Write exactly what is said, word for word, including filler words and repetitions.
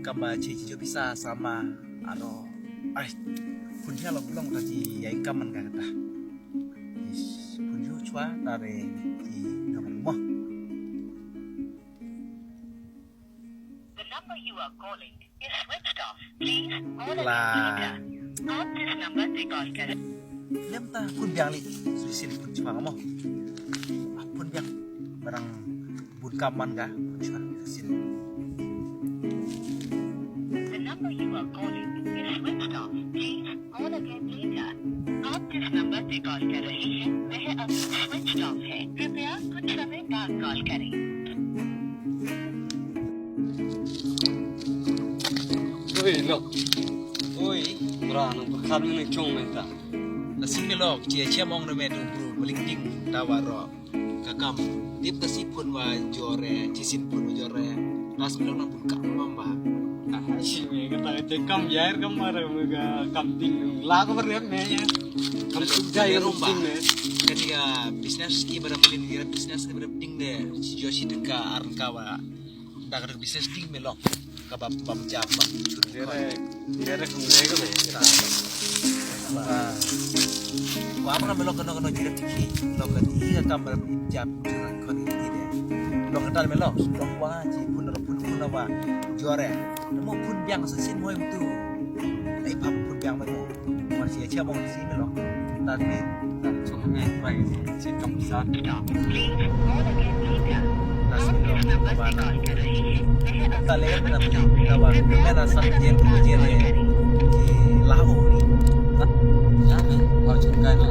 Kaba chi chi pisa sama aro. Ai. Phun hi long long ta chi ya income man ka ta. Phun hi chwa ta re chi no mo. The number you are calling is switched off. Please call again later. आप जिस नंबर से कॉल कर Lem ta phun biang li. Sui sin phun chwa mo. Phun biang. Barang bun kam man ka. Phun chwa. Sui sin. The number you are calling is switched off. Please call again later. आप जिस नंबर से कॉल कर रहे हैं वह अभी स्विच ऑफ है। कृपया कुछ समय बाद कॉल करें। Oi, lok. Oi, bra, nang pyrkhat mynta chong mynta. Na simi lok, chi chi mong na me tu bru, maling ding ta wa ro. Ka kam, tip ka si phun wa jore, chi sin phun wa jore. Nas mi lok na bun kam mam ba. Ah, si me kata ka kam yair kam mara me ka kam ding. La ka ber me ya. Kam suk jai rom ba. Kati ka business ki ber maling, business ki ber ding de. Si jo si ding ka ar ka wa. Da ka business ding me lok. Ka bam bam jam bam chut. Dere dere kum dere ka be. Wa mana me lok kano kano jere tiki. Lok ka ti ka kam bam jam chut kon ti de. Lok ka tal me lok. Lok wa ji pun ro pun pun wa. Jore. Mo pun biang sa sin mo em tu. Ai pap pun biang mo. Mar si chia bong si me lo. Tan me. Tan so me bai si kam sa. Tan si lo. Ta le na pi na ba me na sa je je le. La ho ni. Ya me. Mar chun kai na